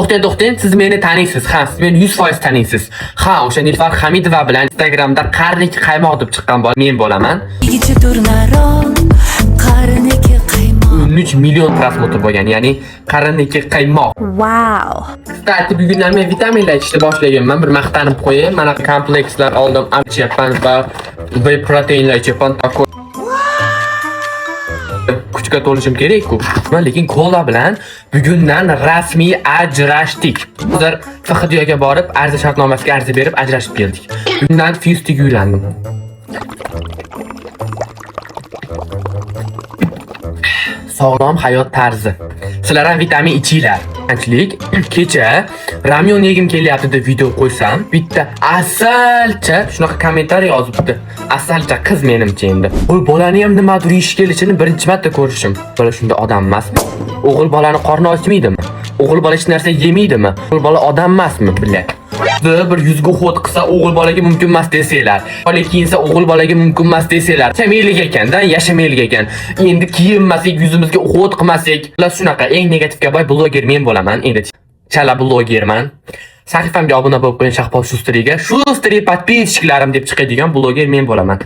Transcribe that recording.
To'xtang, to'xtang, siz meni taniysiz. Ha, siz meni 100% taniysiz. Ha, o'sha Nilufar Hamidova bilan Instagramda "Qarniki qaymoq" deb chiqqan bola men bo'laman. Yigicha turnaron, qariniki qaymoq. 13 million просмотр bo'lgan, ya'ni "Qariniki qaymoq". Wow. Кстати, bugundan men vitaminlar ichishni boshlaganman. Bir maqtanib qo'yay. Mana, komplekslar oldim, ichyapman va whey proteinlar ichyapman. Такой kuchga to'lishim kerak-ku. Lekin kola bilan bugundan rasmiy ajrashdik. Hozir FHDYoga borib, arza shartnomasiga arza berib, ajrashib keldik. Bugundan Fyustiga uylandim. Sog'lom hayot tarzi. Sizlar ham vitamin ichinglar. Qanchalik kecha "Ramyon yegim kelyapti" deb video qo'ysam, bitta asalcha shunaqa kommentariy yozibdi. Asalcha qiz menimcha endi. Bu bolani ham nimadir yeyish kelishini birinchi marta ko'rishim. Bola shunda odam emasmi? O'g'il bolani qorni ochmaydimi? O'g'il bola hech narsa yemaydimi? O'g'il bola odam emasmi, бля? Bir yuzga уход qilsa, o'g'il bolaga mumkin emas desanglar. Bola kiyinsa, o'g'il bolaga mumkin emas desanglar. Yashamaylik ekanda, yashamaylik ekan. Endi kiyinmasak, yuzimizga уход qilmasak, ular shunaqa eng negativga boy bloger men bo'laman. Endi chala blogerman. Sahifamga obuna bo'lib qo'ying, Shahboz Shustriga. "Шустрый подписчик larim" deb chiqadigan bloger men bo'laman.